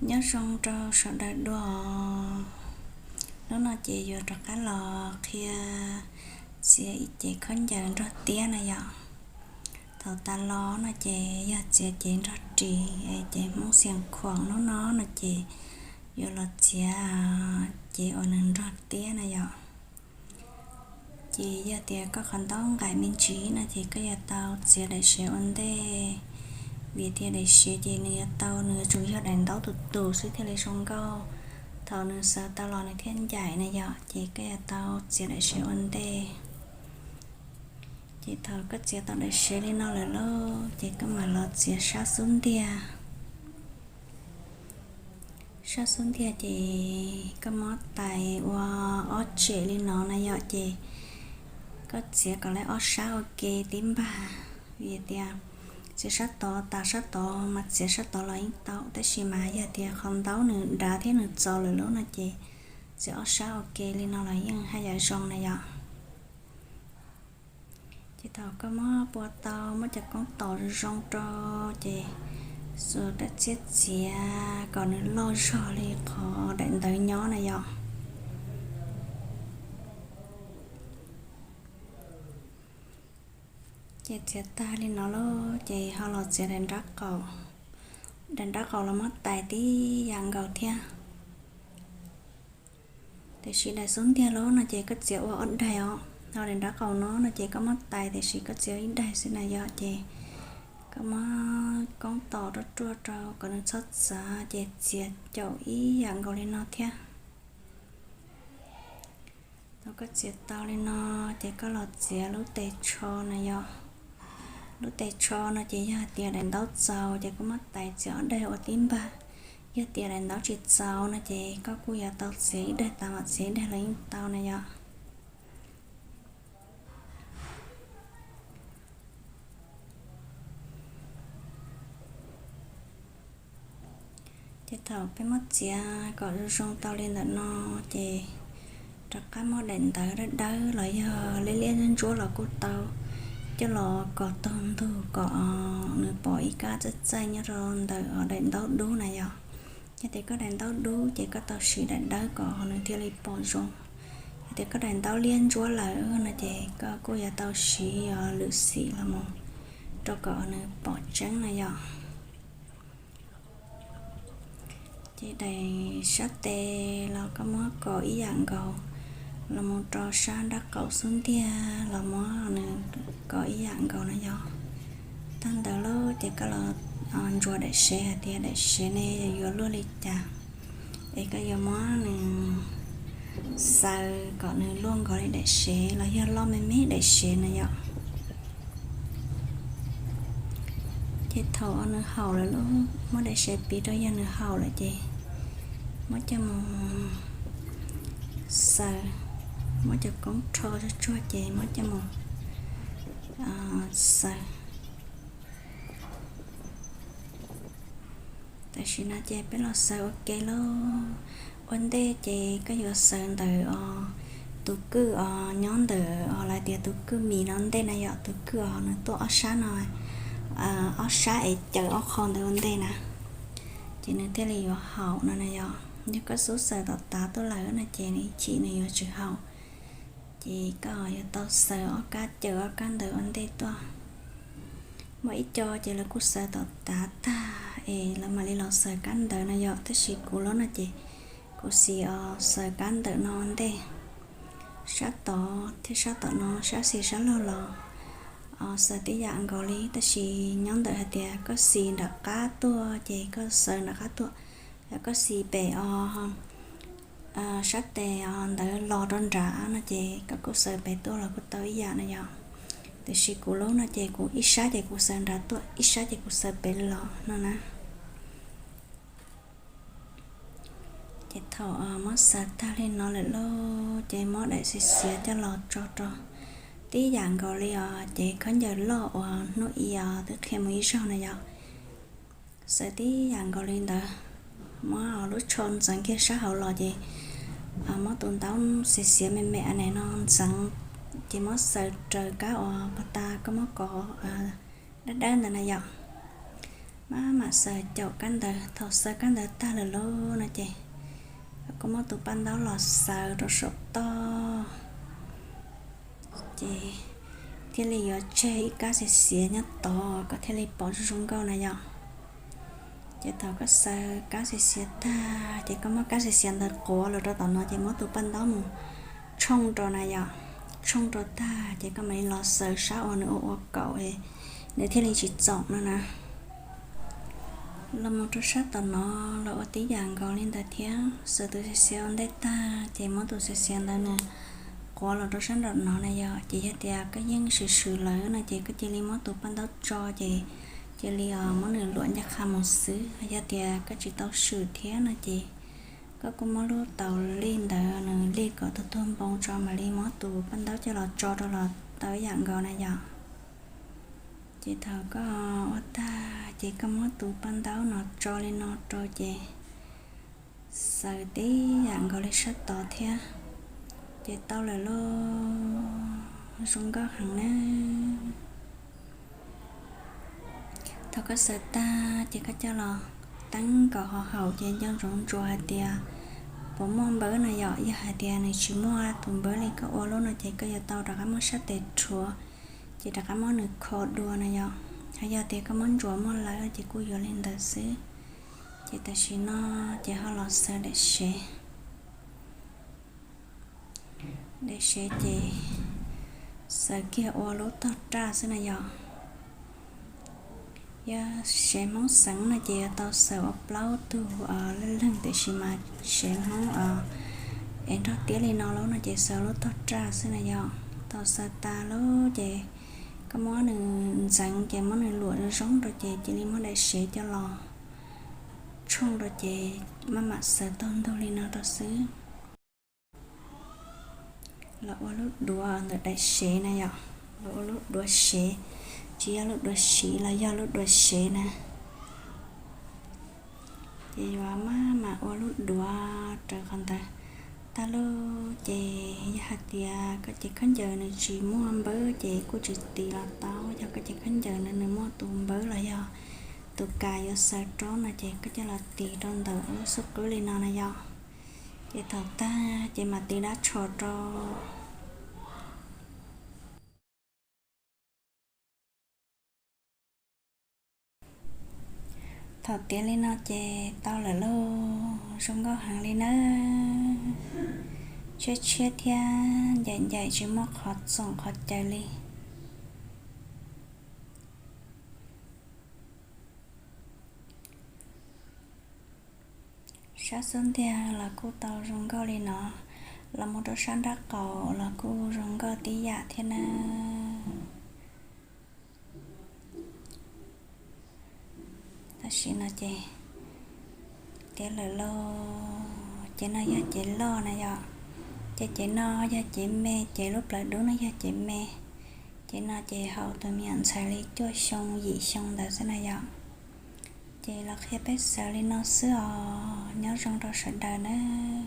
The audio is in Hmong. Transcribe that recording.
Nyob zoo rau sawv daws dua. Hnub no ces yuav rov qab los qhia txiav ib cev khaub ncaws nrog tiab na yom. Thaum tas los no ces yog txiav cev nrog ris, es cev Hmoob Xias Khuam. Hnub no no ces yuav los txiav cev uas nws nrog tiab na yom. Ces yog tias koj qhov ntaub nqaim me ntsis no ces koj yuav tau txiav daim sev ua ntej, vim tias daim sev ces nws yuav tau, nws yuav tsum yog daim ntaub tus tus xwb thiaj li zoo nkauj. Thaum nws xaws tau los nws thiaj ncaim na yom, ces koj yuav tau txiav daim sev ua ntej. Ces thaum koj txiav tau daim sev li no lawm lauj, ces koj mam los txiav sab xub ntiag. Sab xub ntiag ces koj muab tais ua ob tsem li no na yom, ces koj txiav kom lawv ob sab ua ke tib npag. Vim tias txiav sab tod tas sab tod mas txiav sab tod los yeej tau, tab sis mas yog tias qhov ntaub nws dav thiab nws txaus lawm lauj no ces txiav ob sab ua ke li no los yeej haj yam zoo na yom. Ces thaum koj muab pua tau, muab cov koob tos zoo zoo rau, ces xuas rab txiab txiav kom nws loj zog li qhov daim ntawv nyob na yom. Ces txiav tag li no lauj, ces ho los txiav daim nraub qaum. Daim nraub qaum los muab tais tib yam nkaus thiab. Tiam sis daim xub ntiag lauj no ces koj txiav ua ob daim os, ho daim nraub qaum no no ces koj muab tais tiam sis koj txiav ib daim xwb na yom. Ces koj muab koob tos ruaj ruaj rau kom nws txhob txav, ces txiav caum ib yam nkaus li no thiab. Thaum koj txiav tau li no, ces koj los txiav lub tes tsho na yom. Lub tes tsho no ces yog hais tias daim ntaub txaus ces koj muab tais txiav ob daim ua tib npag. Yog tias daim ntaub tsis txaus no ces koj kuj yuav tau txiav ib daim tas mam txiav ib daim los yeej tau na yom. Ces thaum peb muab txiav kom zoo zoo tau li ntawm no, ces rov qab muab daim ntawv dawb dawb los yog liab liab ntsuab los kuj tau, coj los kos taug ntug kom nws pom ib kab txaij txaij nyob rau ntawm daim ntaub dub na yom. Yog tias koj daim ntaub dub ces koj tau siv daim dawb kom nws thiaj li pom zoo. Yog tias koj daim ntaub liab ntsuab lawm no ces koj kuj yuav tau siv lwm xim los mus rau kom nws pom tseeb na yom. Ces daim sab tes los koj muab kos ib yam nkaus, los mus rau sab nraub qaum xub ntiag los muab nws kos ib yam nkaus na yom. Tag ntawd lauj ces koj los ntsuas daim sev hais tias daim sev ne yuav luaj li cas, es koj yuav muab nws xaws kom nws luaj nkaus li daim sev los yog loj me me daim sev na yom. Ces thaum nws haum lawm lauj, muab daim sev piv rau yog nws haum lawm ces muab coj mus xaws, muab cov koob rho tsuag tsuag ces muab coj mus xaws. Tam sim no ces peb los xaws ua ke lauj. Ua ntej ces koj yuav xaws ntawm os tus kwj os nyob ntawm os lawv tias tus kwj mis no ntej na yom, tus kwj os nws tuaj ob sab no, ob sab es caws ob qho ntawd ua ntej na, ces nws thiaj li yuav haum no na yom. Yog koj xub xaws tom tav tuaj lawm no ces nws ib chim nws yuav tsis haum. Ces koj yuav tau xaws ob kab caws ob kab ntawd ua ntej tuaj. Muaj ib co ces lawv kuj xaws tom tav tag es lawv mam li los xaws kab ntawv no yom, tab sis kuv lub no ces kuv xis os xaws kab ntawm no ua ntej. Sab tod thiab sab tom no, sab xis sab laug los xaws tib yam nkaus li, tab sis nyob ntawm hais tias koj xis nram qab tuaj ces koj xaws nram qab tuaj, yog koj xis pem os sab tes os ntawd los rau nram no ces koj kuj xaws pem tuaj los kuj tau ib yam no yom. Tiam sis kuv lub no ces kuv ib sab ces kuv xaws nram tuaj, ib sab ces kuv xaws pem los no na. Ces thaum muab xaws tag li no lawm lauj, ces muab daim xiav xiav coj los tso rau tib yam nkaus li os, ces khaub ncaws loj uas hnub i os twb qhia mus ib zaug na yom. Xaws tib yam nkaus li ntawd, muab lub tsho ntxeev kiag sab hauv los ces muab tus ntaub xiav xiav me me a ne no ntxeev, ces muab xaws raws kab uas pog tas koj muab kov dawb dawb ntawd na yom. Maj mam xaws caum kab ntawv, thaum xaws kab ntawv tag lawm lauj no ces kuj muab tus paj ntaub los xaws rau saum toj, ces thiaj li yuav tseg ib kab xiav xiav nyob tod kom thiaj li pom zoo zoo nkauj na yom. Ces thaum koj xaws kab xiav xiav tag ces koj muab kab xiav xiav ntawd quav los rau tom no ces muab tus paj ntaub mus tshooj rau na yom. Tshooj rau tag ces koj mam li los xaws sab uas nws ua ua kaum, nws thiaj li tsis txoom no na. Los mus rau sab tom no los ua tib yam nkaus li ntawd thiab, xaws tus xiav xiav ua ntej tag ces muab tus xiav xiav ntawd nws quav los rau sab nraum no na yom. Ces yog tias koj yeej swm swm lawm no ces koj cia li muab tus paj ntaub tso ces cia li muab nws luam ncaj qha mus xwb. Yog tias koj tsis tau swm thiab no ces koj kuj muab lub taus lij ntawd nws lij kom tuag tuag npoo tso mam li muab tus paj ntaub coj los tso rau los tau ib yam nkaus na yom. Ces thaum koj ua tag ces koj muab tus paj ntaub no tso li no rau ces xaws tib yam nkaus li sab tod thiab, ces tau lawm lauj. Zoo nkauj heev na. Thaum koj xaws tag ces koj coj los teeb nkaus hauv haum ces nco ntsoov ntsuas hais tias puas muaj npawb na yom. Yog hais tias nws tsis muaj tus npawb li koj ua lub no ces koj yuav tau rov qab muab sab tes rhuav, ces rov qab muab nws kho dua na yom. Ho yog tias koj muab ntsuas muaj lawm ces kuj yuav li ntawd xwb. Ces tam sim no ces ho los xaws daim sev. Daim sev ces xaws kiag ua lub tog raj xwb na yom. Yog sev Hmoob xeev no ces yuav tau xaws ua plaub tug leej leeg, tiam sis mas sev Hmoob es nrog tiab li no lub no ces xaws lub tog raj xwb na yom. Thaum xaws tas lawm ces koj muab nws ntxeev ces muab nws luam zoo zoo rau ces cia li muab daim sev coj los tshooj rau ces maj mam xaws taug ntug li no rau xwb. Los ua lub duav ntawm daim sev na yom. Los ua lub duav sev, tsis yog lub duav siv los yog lub duav sev na. Ces yuav maj mam ua lub duav raws qhov ntawd tag lauj. Ces yog hais tias koj cev khaub ncaws nws tsis muaj npawb ces kuj tsis tis los tau. Yog koj cev khaub ncaws nws muaj tus npawb los yog tus kas yuav xaws raub no ces koj coj los tis rau ntawm lub xub qwb li no na yom. Ces thaum tag ces mam tis dab tsho rau. Thaum tiav li no ces tau lawm lauj. Zoo nkauj heev li nawb. Tshiab tshiab thiab ncaim ncaim tsis muaj qhov txoom qhov caws li. Sab xub ntiag los kuj tau zoo nkauj li no, los mus rau sab nraub qaum los kuj zoo nkauj tib yam thiab nawb. Tam sim no ces tiav lawm lauj. Ces no yog cev loj na yom. Ces cev no yog cev me, cev lub plawv dub no yog cev me. Cev no ces haum tus me nyuam ntxhais li cuaj xyoo yim xyoo ntawd xwb na yom. Ces los qhia peb xaws li no xwb os, nyob zoo rau sawv daws nawb.